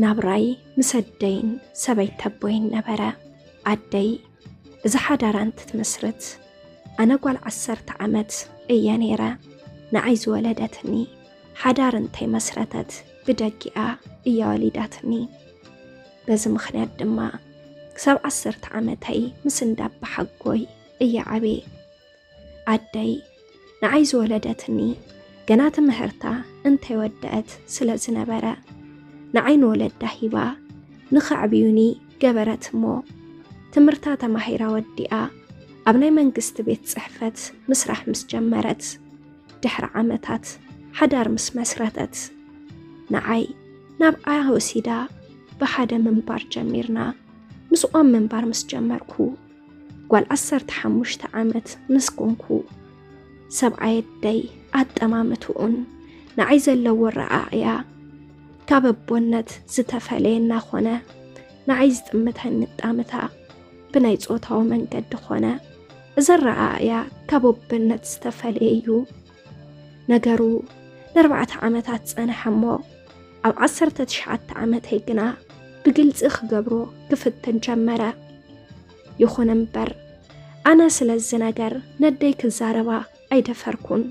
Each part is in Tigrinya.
ናብራይ ምስ ኣደይን ሰበይተቦይን ነበረ። ኣደይ እዛ ሓዳራ እንትትመስርት ኣነ ጓል ዓሰርተ ዓመት እየ ነይረ። ንዓይ ዝወለደትኒ ሓዳር እንተይመስረተት ብደጊኣ እያ ወሊዳትኒ። በዚ ምኽንያት ድማ ክሳብ ዓሰርተ ዓመተይ ምስ እንዳባሓጎይ እየ ዓብየ። ኣደይ ንዓይ ዝወለደትኒ ገና ትምህርታ እንተይወደአት ስለ ዝነበረ ንዓይ ንወለዳ ሂባ ንኸዕብዩኒ ገበረት እሞ ትምህርታ ተማሂራ ወዲኣ ኣብ ናይ መንግስቲ ቤት ጽሕፈት ምስራሕ ምስ ጀመረት ድሕሪ ዓመታት ሓዳር ምስ መስረተት ንዓይ ናብኣ ወሲዳ ብሓደ ምንባር ጀሚርና። ምስኦም ምንባር ምስ ጀመርኩ ጓል ዓሰርተ ሓሙሽተ ዓመት ምስ ኮንኩ ሰብኣይ ኣደይ ኣጠማምትኡን ንዓይ ዘለዎ ረኣእያ ካብ ኣቦነት ዝተፈለየ እናኾነ ንዓይ ዝጥምተኒ ጣምታ ብናይ ጾታዊ መንገዲ ኾነ እዚ ረኣእያ ካብ ኣቦነት ዝተፈለየ እዩ። ነገሩ ንኣርባዕተ ዓመታት ጸንሐ እሞ ኣብ ዓሰርተ ትሽዓተ ዓመተይ ግና ብግልጺ ክገብሮ ክፍትን ጀመረ። ይኹን እምበር ኣነ ስለዚ ነገር ነደይ ክዛረባ ኣይደፈርኩን።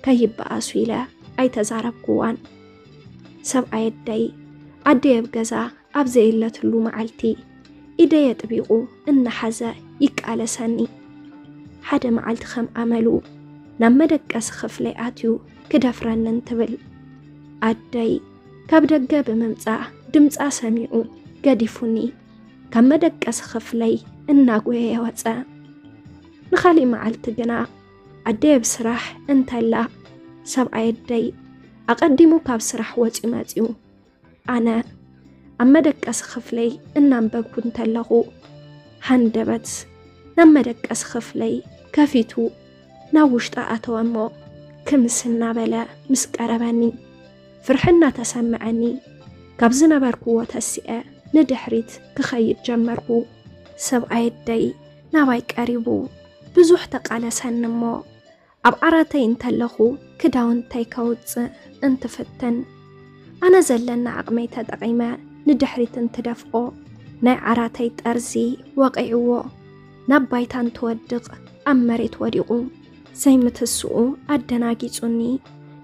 ከይበኣሱ ኢለ ኣይተዛረብኩዋን። ሰብኣይ ኣደይ ኣደይ ኣብ ገዛ ኣብ ዘየለትሉ መዓልቲ ኢደይ ኣጥቢቑ እናሓዘ ይቃለሰኒ። ሓደ መዓልቲ ከም ኣመሉ ናብ መደቀሲ ክፍለይ ኣትዩ ክደፍረኒ እንትብል ኣደይ ካብ ደገ ብምምጻእ ድምጻ ሰሚዑ ገዲፉኒ ካብ መደቀሲ ክፍለይ እናጎየየ ወጸ። ንኻሊእ መዓልቲ ግና ኣደይ ኣብ ስራሕ እንተላ ሰብኣይ ኣደይ ኣቐዲሙ ካብ ስራሕ ወጺኡ መጺኡ ኣነ ኣብ መደቀሲ ክፍለይ እናንበብኩ እንተለኹ ሃንደበት ናብ መደቀሲ ክፍለይ ከፊቱ ናብ ውሽጢ ኣተወ እሞ ክምስ እናበለ ምስ ቀረበኒ ፍርሒ እናተሰምዐኒ ካብ ዝነበርኩዎ ተሲኤ ንድሕሪት ክኸይድ ጀመርኩ። ሰብኣይ ኣደይ ናባይ ቀሪቡ ብዙሕ ተቃለሰኒ እሞ ኣብ ዓራተይ እንተለኹ ክዳውንተይ ከውፅእ እንትፍትን ኣነ ዘለና ዓቕመይ ተጠቒመ ንድሕሪት እንትደፍኦ ናይ ዓራተይ ጠርዚ ወቒዕዎ ናብ ባይታ እንትወድቕ ኣብ መሬት ወዲቑ ዘይምትስኡ ኣደናጊጹኒ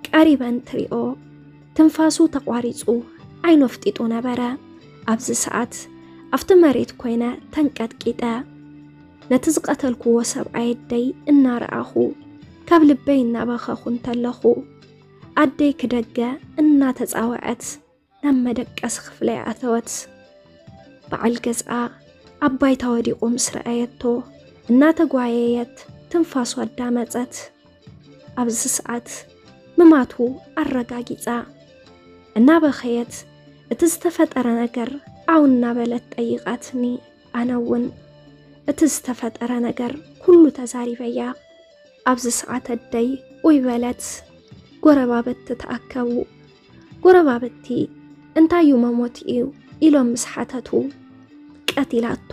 ቀሪበ እንትሪኦ ትንፋሱ ተቋሪጹ ዓይኑ ኣፍጢጡ ነበረ። ኣብዚ ሰዓት ኣብቲ መሬት ኮይነ ተንቀጥቂጠ ነቲ ዝቐተልክዎ ሰብኣይ ኣደይ እናረኣኹ ካብ ልበይ እናበኸኹ እንተለኹ ኣደይ ክደገ እናተጻወዐት ናብ መደቀሲ ክፍለይ ኣተወት። በዓል ገዝኣ ኣብ ባይታ ወዲቑ ምስ ረኣየቶ እናተጓየየት ትንፋሱ ኣዳመጸት። ኣብዚ ሰዓት ምማቱ ኣረጋጊጻ እናበኸየት እቲ ዝተፈጠረ ነገር ዓው እናበለት ጠይቓትኒ። ኣነ እውን እቲ ዝተፈጠረ ነገር ኩሉ ተዛሪበያ። ኣብዚ ሰዓት ኣደይ ኡይ በለት። ጎረባብቲ ተኣከቡ። ጎረባብቲ እንታይ እዩ መሞት እዩ ኢሎም ምስ ሓተቱ ቀቲላቶ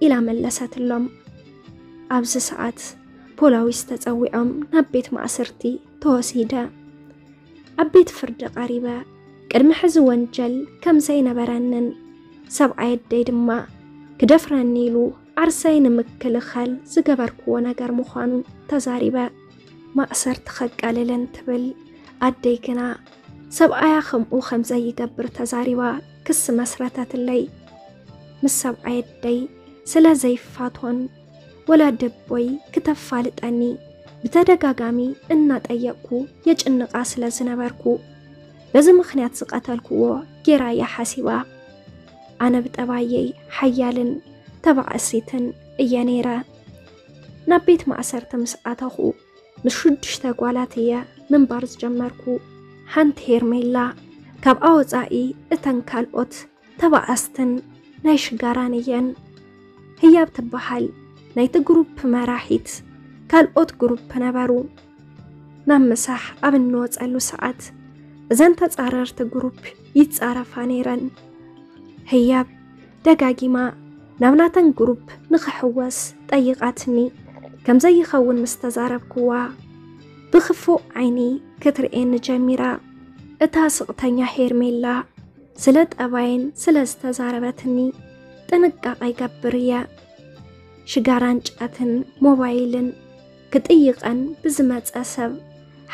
ኢላ መለሰትሎም። ኣብዚ ሰዓት ፖላዊስ ተጸዊዖም ናብ ቤት ማእስርቲ ተወሲደ። ኣብ ቤት ፍርዲ ቀሪበ ቅድሚ ሕዚ ወንጀል ከም ዘይነበረንን ሰብኣይ ኣደይ ድማ ክደፍረኒ ኢሉ ዓርሰይ ንምክልኻል ዝገበርክዎ ነገር ምዃኑ ተዛሪበ። ማእሰርቲ ከቃልልን ትብል ኣደይ ግና ሰብኣያ ከምኡ ከም ዘይገብር ተዛሪባ ክሲ መስረተትለይ። ምስ ሰብኣይ ኣደይ ስለ ዘይፋቶን ወላ ደቦይ ክተፋልጠኒ ብተደጋጋሚ እናጠየቅኩ የጭንቃ ስለ ዝነበርኩ በዚ ምኽንያት ዝቐተልክዎ ጌራያ ሓሲባ። ኣነ ብጠባየይ ሓያልን ተባዕሲትን እየ ነይረ። ናብ ቤት ማእሰርቲ ምስ ኣተኹ ምስ ሽዱሽተ ጓላት እየ ምንባር ዝጀመርኩ። ሓንቲ ሄርሜላ ካብኣ ወፃኢ እተን ካልኦት ተባኣስትን ናይ ሽጋራን እየን። ህያብ ትበሃል ናይቲ ግሩፕ መራሒት ካልኦት ግሩፕ ነበሩ። ናብ ምሳሕ ኣብ እንወፀሉ ሰዓት እዘን ተፃረርቲ ግሩፕ ይፃረፋ ነይረን። ህያብ ደጋጊማ ናብ ናተን ግሩፕ ንኽሕወስ ጠይቓትኒ። ከም ዘይኸውን ምስ ተዛረብክዋ ብኽፉእ ዓይኒ ክትርእየኒ ጀሚራ። እታ ስቕተኛ ሄርሜላ ስለ ጠባይን ስለ ዝተዛረበትኒ ጥንቃቐ ይገብር እየ። ሽጋራን ጫትን ሞባይልን ክጥይቐን ብዝመጸ ሰብ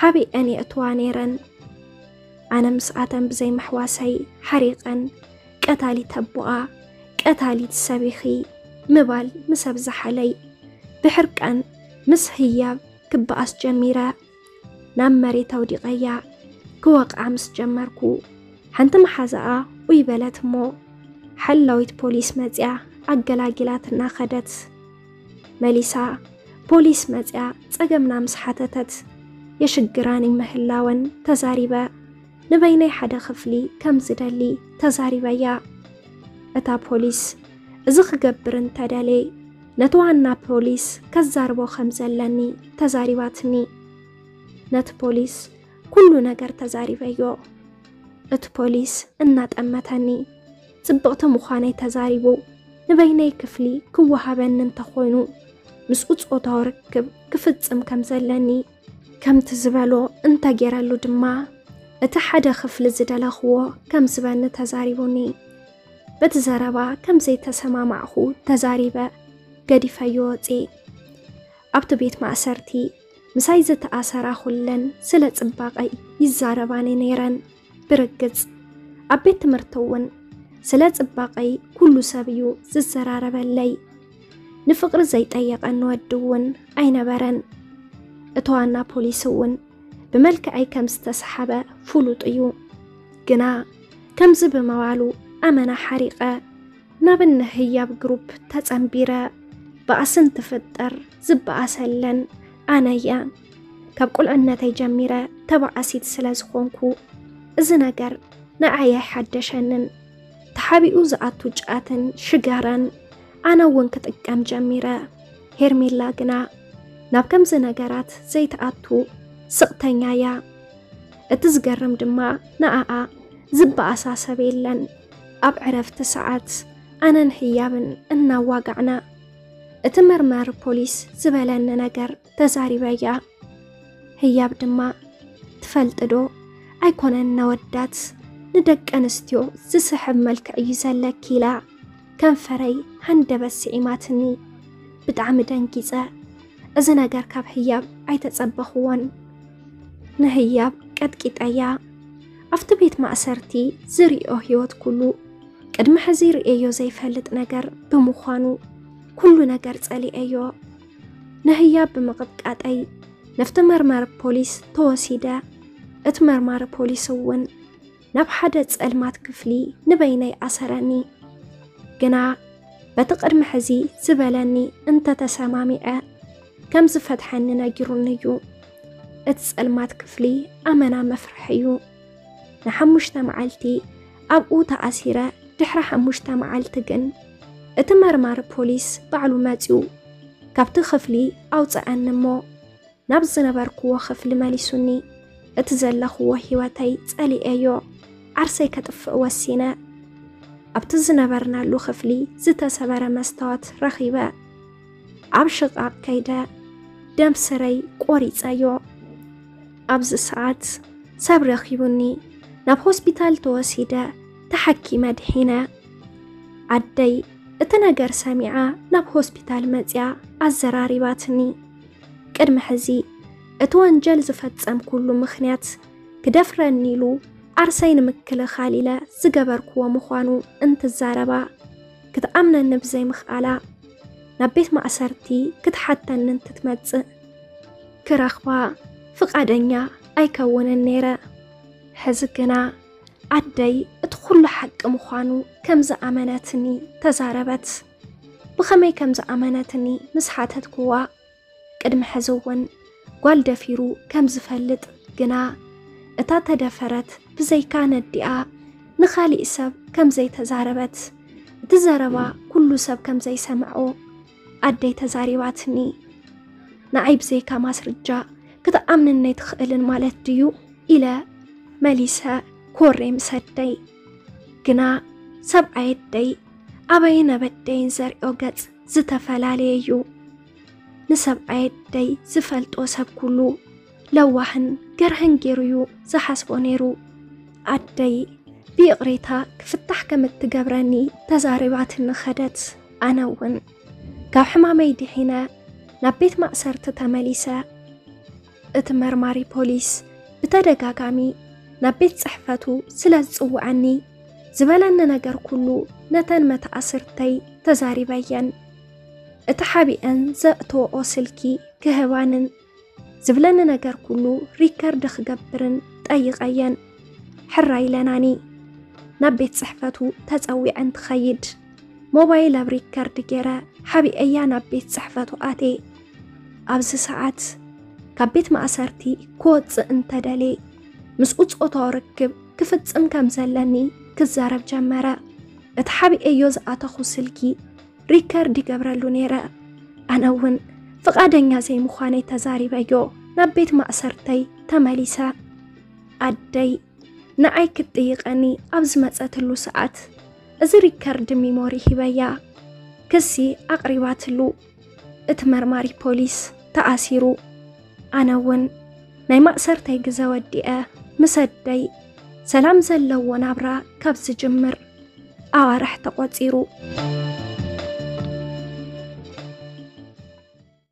ሓቢአን የእትዋ ነይረን። ኣነ ምስኣተን ብዘይምሕዋሰይ ሓሪቐን፣ "ቀታሊት ኣቦኣ፣ ቀታሊት ሰቢኺ" ምባል ምስ ኣብዝሓለይ፣ ብሕርቃን ምስ ህያብ ክበኣስ ጀሚረ። ናብ መሬት ኣውዲቐያ ክወቕዓ ምስ ጀመርኩ፣ ሓንቲ መሓዛኣ ኡይ በለት እሞ፣ ሓላዊት ፖሊስ መጽያ ኣገላጊላትና ከደት። መሊሳ ፖሊስ መጽያ ጸገምና ምስ ሓተተት፣ የሽግራኒ ምህላወን ተዛሪበ። ንበይነይ ሓደ ክፍሊ ከም ዝደሊ ተዛሪበያ። እታ ፖሊስ፣ እዚ ክገብር እንተደልየ፣ ነቲ ዋና ፖሊስ ከዛርቦ ከም ዘለኒ ተዛሪባትኒ። ነቲ ፖሊስ ኩሉ ነገር ተዛሪበዮ። እቲ ፖሊስ እናጠመተኒ፣ ጽብቕቲ ምዃነይ ተዛሪቡ፣ ንበይነይ ክፍሊ ክወሃበኒ እንተኾይኑ፣ ምስኡ ጾታዊ ርክብ ክፍጽም ከም ዘለኒ፣ ከምቲ ዝበሎ እንተጌረሉ ድማ፣ እቲ ሓደ ክፍሊ ዝደለኽዎ ከም ዝበኒ ተዛሪቡኒ። በቲ ዘረባ ከም ዘይተሰማማዕኹ ተዛሪበ፣ ገዲፈዮ ወጽኤ። ኣብቲ ቤት ማእሰርቲ ምሳይ ዝተኣሰራ ኩለን ስለ ጽባቐይ ይዛረባኒ ነይረን። ብርግጽ፣ ኣብ ቤት ትምህርቲ እውን ስለ ጽባቐይ ኩሉ ሰብ እዩ ዝዘራረበለይ። ንፍቕሪ ዘይጠየቐኒ ወዲ እውን ኣይነበረን። እቲ ዋና ፖሊስ እውን ብመልክዐይ ከም ዝተሰሓበ ፍሉጥ እዩ። ግና ከምዚ ብምባሉ ኣመና ሓሪቐ። ናብ እነ ህያብ ግሩፕ ተጸንቢረ። ባእሲ እንትፍጠር ዝበኣሰለን ኣነ እየ። ካብ ቁልዕነተይ ጀሚረ ተባኣሲት ስለ ዝኾንኩ፣ እዚ ነገር ንዓይ ኣይሓደሸንን። ተሓቢኡ ዝኣቱ ጫትን ሽጋራን ኣነ እውን ክጥቀም ጀሚረ። ሄርሜላ ግና ናብ ከምዚ ነገራት ዘይትኣቱ ስቕተኛ እያ። እቲ ዝገርም ድማ ንኣኣ ዝበኣሳ ሰብ የለን። ኣብ ዕረፍቲ ሰዓት ኣነን ህያብን እናዋጋዕና፣ እቲ መርማሪ ፖሊስ ዝበለኒ ነገር ተዛሪበያ። ህያብ ድማ፣ "ትፈልጢ ዶ፣ ኣይኮነን ነወዳት፣ ንደቂ ኣንስትዮ ዝስሕብ መልክዕ እዩ ዘለኪ" ኢላ ከንፈረይ ሃንደበት ስዒማትኒ። ብጣዕሚ ደንጊጸ። እዚ ነገር ካብ ህያብ ኣይተጸበኽዎን። ንህያብ ቀጥቂጠያ። ኣብቲ ቤት ማእሰርቲ ዝርእዮ ህይወት ኩሉ፣ ቅድሚ ሕዚ ርእየዮ ዘይፈልጥ ነገር ብምዃኑ፣ ኩሉ ነገር ጸሊኤዮ። ንህያብ ብምቕጥቃጠይ፣ ነፍቲ መርማሪ ፖሊስ ተወሲደ። እቲ መርማሪ ፖሊስ እውን ናብ ሓደ ጸልማት ክፍሊ ንበይነይ ኣሰረኒ። ግና በቲ ቅድሚ ሕዚ ዝበለኒ እንተተሰማሚዐ፣ ከም ዝፈትሐኒ ነጊሩኒ እዩ። እቲ ጸልማት ክፍሊ ኣመና መፍርሒ እዩ። ንሓሙሽተ መዓልቲ ኣብኡ ተኣሲረ። ድሕሪ ሓሙሽተ መዓልቲ ግን እቲ መርማሪ ፖሊስ ባዕሉ መጺኡ ካብቲ ክፍሊ ኣውጽኣኒ እሞ ናብ ዝነበርክዎ ክፍሊ መሊሱኒ። እቲ ዘለኽዎ ህይወተይ ጸሊኤዮ። ዓርሰይ ከጥፍእ ወሲነ። ኣብቲ ዝነበርናሉ ክፍሊ ዝተሰበረ መስታወት ረኺበ። ኣብ ሽቓቕ ከይደ ደም ስረይ ቆሪጸዮ። ኣብዚ ሰዓት ሰብ ረኺቡኒ ናብ ሆስፒታል ተወሲደ ተሓኪመ ድሒነ። ኣደይ እቲ ነገር ሰሚዓ ናብ ሆስፒታል መጽያ ኣዘራሪባትኒ። ቅድሚ ሕዚ እቲ ወንጀል ዝፈጸምኩሉ ምኽንያት ክደፍረኒ ኢሉ ዓርሰይ ንምክልኻል ኢለ ዝገበርክዎ ምዃኑ እንትዛረባ ክትኣምነኒ ብዘይምኽኣላ ናብ ቤት ማእሰርቲ ክትሓተኒ እንትትመጽእ ክረኽባ ፍቓደኛ ኣይከውንን ነይረ። ሕዚ ግና ኣደይ እቲ ኩሉ ሓቂ ምዃኑ ከም ዝኣመነትኒ ተዛረበት። ብኸመይ ከም ዝኣመነትኒ ምስ ሓተትክዋ፣ ቅድሚ ሕዚ እውን ጓል ደፊሩ ከም ዝፈልጥ፣ ግና እታ ተደፈረት ብዘይካ ነዲኣ ንኻሊእ ሰብ ከም ዘይተዛረበት፣ እቲ ዘረባ ኩሉ ሰብ ከም ዘይሰምዖ ኣደይ ተዛሪባትኒ። ንዓይ ብዘይካ ማስረጃ ክትኣምንኒ ኣይትኽእልን ማለት ድዩ? ኢለ መሊሰ ኮሬ ምስ ኣደይ። ግና ሰብኣይ ኣደይ ኣበይን ኣበደይን ዘርእዮ ገጽ ዝተፈላለየ እዩ። ንሰብኣይ ኣደይ ዝፈልጦ ሰብ ኩሉ ለዋህን ገርህን ገይሩ እዩ ዝሓስቦ ነይሩ። ኣደይ ብይቕሬታ ክፍታሕ ከም እትገብረኒ ተዛሪባትኒ ኸደት። ኣነ እውን ካብ ሕማመይ ድሒነ ናብ ቤት ማእሰርቲ ተመሊሰ። እቲ መርማሪ ፖሊስ ብተደጋጋሚ ናብ ቤት ጽሕፈቱ ስለ ዝጽውዐኒ፣ ዝበለኒ ነገር ኩሉ ነተን መተኣስርተይ ተዛሪበየን። እቲ ሓቢአን ዘእተወኦ ስልኪ ክህባንን ዝብለኒ ነገር ኩሉ ሪከርድ ክገብርን ጠይቐየን። ሕራይ ኢለናኒ። ናብ ቤት ጽሕፈቱ ተጸዊዐን ትኸይድ። ሞባይል ኣብ ሪከርድ ገይረ ሓቢአያ ናብ ቤት ጽሕፈቱ ኣትየ። ኣብዚ ሰዓት ካብ ቤት ማእሰርቲ ክወጽእ እንተደልየ፣ ምስኡ ጾታዊ ርክብ ክፍጽም ከም ዘለኒ ክዛረብ ጀመረ። እቲ ሓቢአዮ ዝኣተኹ ስልኪ ሪከርድ ይገብረሉ ነይረ። ኣነ እውን ፍቓደኛ ዘይምዃነይ ተዛሪበዮ ናብ ቤት ማእሰርተይ ተመሊሰ። ኣደይ ንዓይ ክትጥይቐኒ ኣብ ዝመጸትሉ ሰዓት፣ እዚ ሪከርድ ሚሞሪ ሂበያ። ክሲ ኣቕሪባትሉ። እቲ መርማሪ ፖሊስ ተኣሲሩ። ኣነ እውን ናይ ማእሰርተይ ግዘ ወዲአ ምስ ኣደይ ሰላም ዘለዎ ናብራ ካብ ዝጅምር ኣዋርሕ ተቖጺሩ።